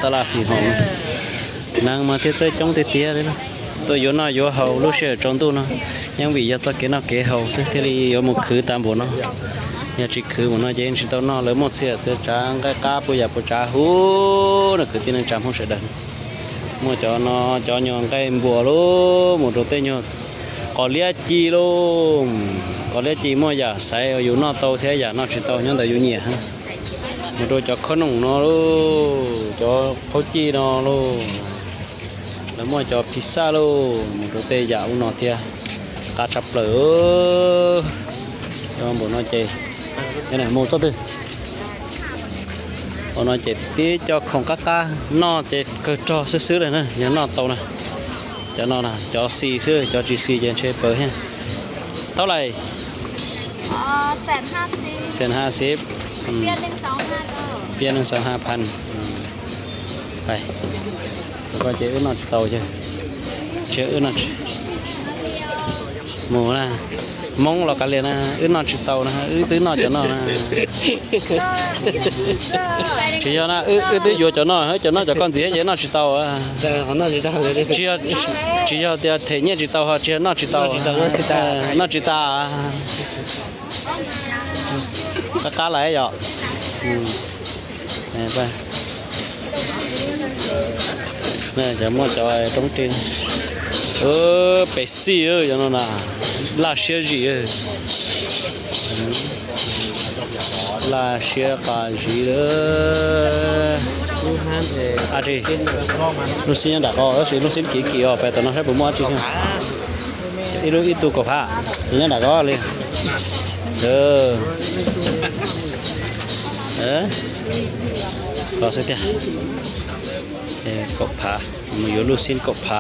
ຕະຫຼາດສີຫອມ ເອີ ນາງມາທຽບໃສ່ຈ້ອງເຕຍໆເລີຍລະ ໂຕໂຢນ້ອຍໂຢເຮົາ ລູກເສືອຈອງຕູ້ເນາະ ຍັງຫວີຢາກຈອກເກນອກເກເຮົາ ເຊິ່ງເທລີໂຢໝູກຄືຕາມໂບເນາະ ຍາຈິກຄືໝູເນາະ ເຈນຊິໂຕເນາະ ເລີໝົດເສຍເສືອຈາງ ໃກ້ກ້າປູຢາປູຈາ ຫູນະ ຄືຕີໜຶ່ງຈາມຫູໃສ່ເດີ ໝູຈໍເນາະ ຈໍຍອງໃກ້ບົວໂລ ໝູໂຕເຕຍອ ກໍລຽຈີໂລ ກໍລຽຈີໝໍຢາໃສ ຢູ່ນອກໂຕແທ້ ຢານອກຊິໂຕ ຍ້ອນແຕ່ຢູ່ເຫຍ ໝູໂຕຈໍຂະໜົງເນາະໂລ ຈໍເຂົ້າຈີ່ເນາະໂລ ແລ້ວໝໍຈໍພິຊາໂລ ໝູໂຕເຕຍຢາອຸນອເທຍ ກາຊັບເປີ ເອີ ເຈົ້າບໍ່ນອເຈ ແນວໃດໝູເຈົ້າຕື່ ໂອນອເຈ ຕິເຈົ້າຂອງກາກາ ນອເຈ ເກີດຈໍຊື່ໆເລີຍນະ ຍັງນອໂຕນະ ຈະນອນະ ຈໍສີ່ຊື່ ຈໍຈີສີ່ເຈນເຊເປີ ເທົ່າໃດ? ອໍ ແສນຫ້າສິບ ແສນຫ້າສິບ ອືມ ປຽນໜຶ່ງສອງຫ້າ ປຽນໜຶ່ງສອງຫ້າພັນ ອືມ ໄປ ແລ້ວກໍເຈອຶນອດເຕົາເຈ ເຈອອຶນອດ ໝູນະ ມົງລອກກະເລນະ ອຶນອດຊິເຕົານະ ອຶຕື້ນອດຈະນອນນະ ຊິຍອນະ ອຶ ອຶຕື້ຢູ່ຈະນອນ ເຮີຍ ຈະນອນຈະກ່ອນຊິເຮັດ ອືນອດຊິເຕົາອະ ເອີ ເຮົານອດຊິເຕົາເລີຍ ຊິຍອນ ຊິຍອນຕຽເທເຍຊິເຕົາ ເຮົາຊິນອດຊິເຕົາ ນອດຊິເຕົາ ເອີ ນອດຊິເຕົາ ກະກາຫຼາຍເຍາະ ອືມ ເອີ ໄປ ແມ່ຈະມົດຈະໄວ້ຕົງຕີນ ເອີ ເປຊີເອີ ຢ່າງນັ້ນນະ ລາເຊຍຈີເອີ ລາເຊຍກາຈີເອີ ອາຈີ ລູກຊີ້ນຍັງດາກອ ເອີ ລູກຊີ້ນກີໆອອກໄປຕອນນັ້ນໃຫ້ບໍ່ໝົດຈີ ອີລູກອີຕູກະພາ ຍັງດາກອເລີຍ ເອີ ເອີ ກໍຊິເຕຍ ເອີ ກົບຜາ ມາຢູ່ລູກຊີ້ນກົບຜາ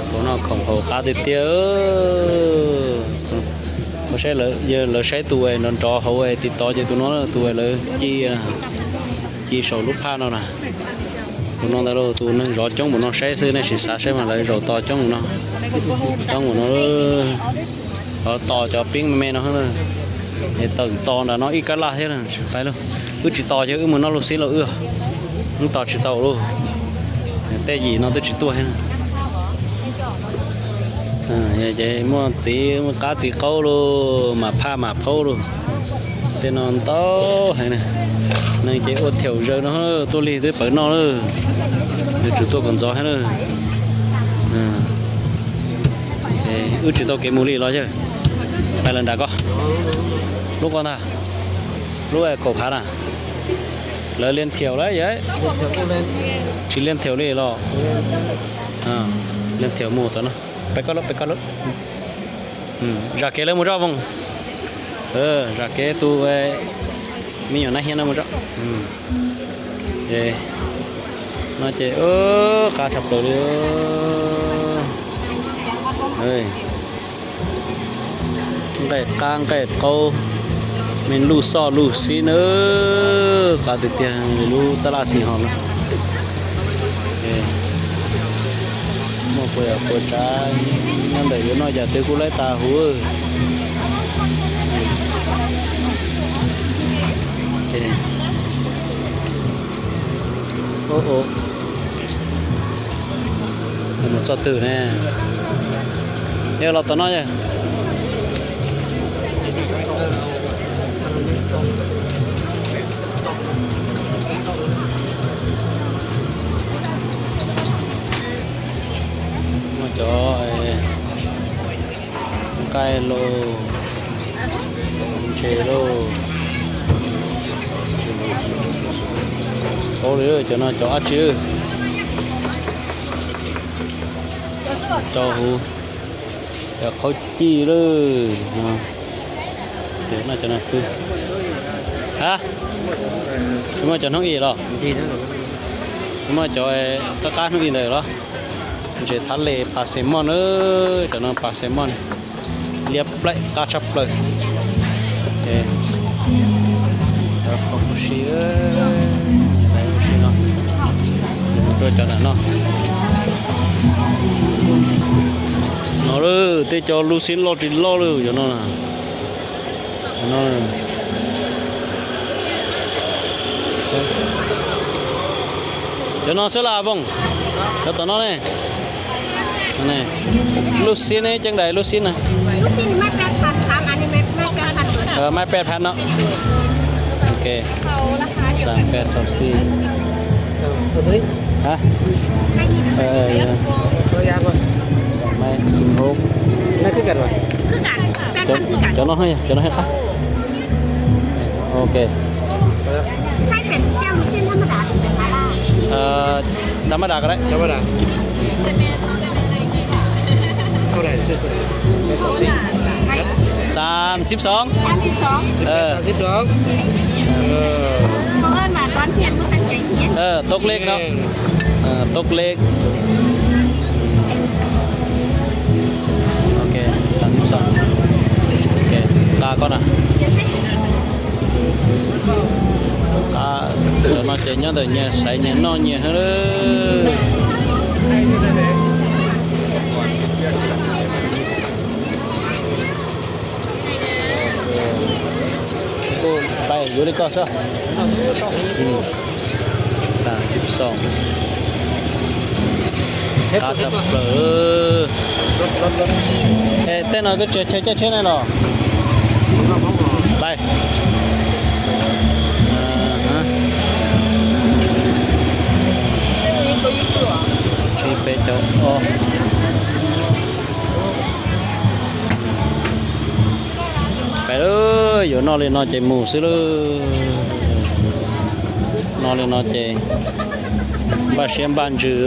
ພວກນ້ອງຂອງເຮົາກາຕິເຕຍ ເອີ ບໍ່ໃຊ່ເລີຍ ເອີ ເລີຍໃຊ້ຕູ້ໄອ້ນອນຈໍເຮົາໄອ້ຕິດຕໍ່ຈາກຕູ້ນ້ອງ ຕູ້ໄອ້ເລີຍຈີ່ ຈີ່ສອງລູກພານເນາະນະ ຕູ້ນ້ອງຕະໂລ ຕູ້ໜຶ່ງຈໍຈົ່ງບໍ່ນ້ອງໃຊ້ຊື່ໃນສີສາໃຊ້ມາເລີຍ ຈໍຕໍ່ຈົ່ງເນາະ ຈ້ອງບໍ່ນ້ອງເອີຍ ເອົາຕໍ່ຈອປິງແມ່ນເນາະ ເອີ ເຮັດຕໍ່ຕໍ່ນະເນາະ ອີກກະລາເຮັດນະ ໄປເລີຍ ອຶດຊິຕໍ່ເຈົ້າ ອຶດມື້ນອກລູກຊີ້ນລາວເອື້ອ ມັນຕໍ່ຊິເຕົາໂລ ແຕ່ຢີນອນຕຶດຊິຕົວໃຫ້ນະ ເອີ ເຈມ່ວນສີ ມັນກາສີເກົາໂລ ໝາກພ້າໝາກເພົາໂລ ເຕນອນເຕົາໃຫ້ນະ ນັ່ງເຈອົດແຖວເຈີນະ ໂຕລີໂຕເປີນອກເລີຍ ເດີຈູຕົວກ່ອນຈໍໃຫ້ເລີຍ ເອີ ອຶດຊິໂຕເກມູລີລອເຈີ ໄປເລີນດາກໍ ລູກກ່ອນນະ ລູກໄອ້ກົບຜານະ ແລ້ວລຽນຖຽວແລ້ວເຢ້ຍ ຊິລຽນຖຽວເລີຍລອ ອ່າ ລຽນຖຽວໝູ່ຕົວເນາະ ໄປກ່ອນລູກ ໄປກ່ອນລູກ ອືມ ຢາກເກເລີຍໝູ່ເຈົ້າເບິ່ງ ເອີ ຢາກເກຕູໄວ້ ມີຫຍັງນະຮຽນນະໝູ່ເຈົ້າ ອືມ ເອີ ມາເຈ ເອີ ກາຊັບໂຕເລີຍ ເອີຍ ໄກ່ກາງໄກ່ເກົາ ແມ່ນລູກຊອດລູກຊີ້ນເອີ ກາຕິເຕຍ ລູກຕະຫຼາດສີຫອມນະ ເອີ ໝົດເປີດເປີດຕາ ຍາມໃດຢູ່ນ້ອຍຢ່າເຕີກູໄລ່ຕາຫູ ເອີ ໂອ້ໂອ້ ມັນຈອດຕື່ນແນ່ ເອີ ລອດຕານ້ອຍ ມາຈອຍ ໄກໂລ ເຊໂລ ໂອເລີ ເຈົ້ານາຍ ເຈົ້າອາຈີ ເຈົ້າຫູ ເຈົ້າເຂົ້າຈີ່ເລີຍເນາະ ເຈົ້ານາຍ ເຈົ້ານາຍ ຄື ຮະ ຊິມາຈາກນ້ອງອີ່ເນາະ ຈີ່ເນາະ ຊິມາຈອຍຕະການ້ອງອີ່ເດີເນາະ ເຈທະເລປາແຊມອນເອີຍ ເຈົ້ານາຍ ປາແຊມອນ ລຽບແປະກາຊັບເປີ ເອີ ແລ້ວກໍຊູຊິເອີຍ ໄດ້ຊູຊິເນາະ ເອີ ເຈົ້ານາຍເນາະ ເນາະເດີ ເຕະຈໍລູກຊີ້ນລໍຕີລໍເລີຍ ເຈົ້ານາຍ ເນາະ ເອີ ເອີ. ດຽວນອນເສືອລາວບົງ ດຽວຕອນນອນນີ້ ນີ້ ລູກຊິນນີ້ຈັ່ງໃດ ລູກຊິນນະ? ລູກຊິນນີ້ໄມ້ແປດພັນ ສາມອັນນີ້ໄມ້ ໄມ້ແປດພັນ ເອີ ໄມ້ແປດພັນເນາະ ໂອເຄ ສາມແປດ ສາມສີ່ ຮະ ເອີ ສອງໄມ້ສິບຫົກ ນັ້ນຄືກັນຫວາ? ຄືກັນ ແປດພັນຄືກັນ ເຈົ້ານອນໃຫ້ ເຈົ້ານອນໃຫ້ ໂອເຄ ໃຊ້ເປັນແກ້ວລູກຊິນທຳມະດາ ຫຼືເປັນມາລາ? ເອີ ທຳມະດາກໍໄດ້ ທຳມະດາ ເທົ່າໃດ? ສາມສິບສອງ ສາມສິບສອງ ເອີ ສາມສິບສອງ ເອີ ເຂົາເອີ້ນວ່າຕອນຮຽນບໍ່ຕັ້ງໃຈຮຽນ ເອີ ຕົກເລກເນາະ ແມ່ນ ເອີ ຕົກເລກ ໂອເຄ ສາມສິບສອງ ໂອເຄ ລາກ່ອນນະ ກະ ດຽວມາເຈີຍ້ອນແຕ່ເຫຍື່ອໃສເຫຍື່ອນອກເຫຍື່ອເຮີ້ ໂອ້ ໄປຢູ່ນີ້ກ່ອນຊະ ອືມ ສາມສິບສອງ ເຮັດ ຕາ ເຮັດ ຕາເປີ ລົດ ລົດ ລົດ ເອ ເຕັ້ນເອົາກໍເຈີ ເຈີ ເຈີ ເຈີນັ້ນເນາະ ໄປ ອ່າຮະ ຊີເປເຈົ້າ ອໍ ໄປເລີຍ ຢູ່ນອກເລນນອນເຈໝູ່ຊື່ເລີຍ ນອກເລນນອນເຈ ບາຊຽມບ້ານຈື່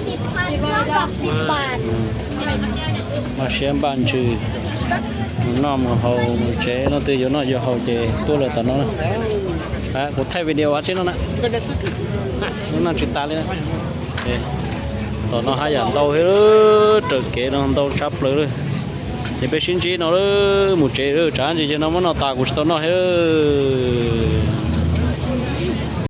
ສິບພັນເທົ່າກັບສິບບາດ ມາຊຽມບ້ານຈື່ ນ້ອງເຮົາເຈເນາະ ຕື່ຢູ່ນອກຢູ່ເຮົາເຈ ຕົວເລີຍຕອນນັ້ນນະ ອ່າ ກູໄທວິດີໂອອັດຊິເນາະນະ ນັ້ນຊິຕາເລີຍນະ ເອ ຕອນນັ້ນຫາຢ່າງເດົາເຮີ້ ເຕີເກເນາະ ເດົາຊັບເລີຍ ຢ່າໄປຊິນຈີເນາະເດີ ໝູ່ເຈເດີ ຈານຈີເນາະ ມັນເນາະ ຕາກູຊິໂຕເນາະເຮີ້.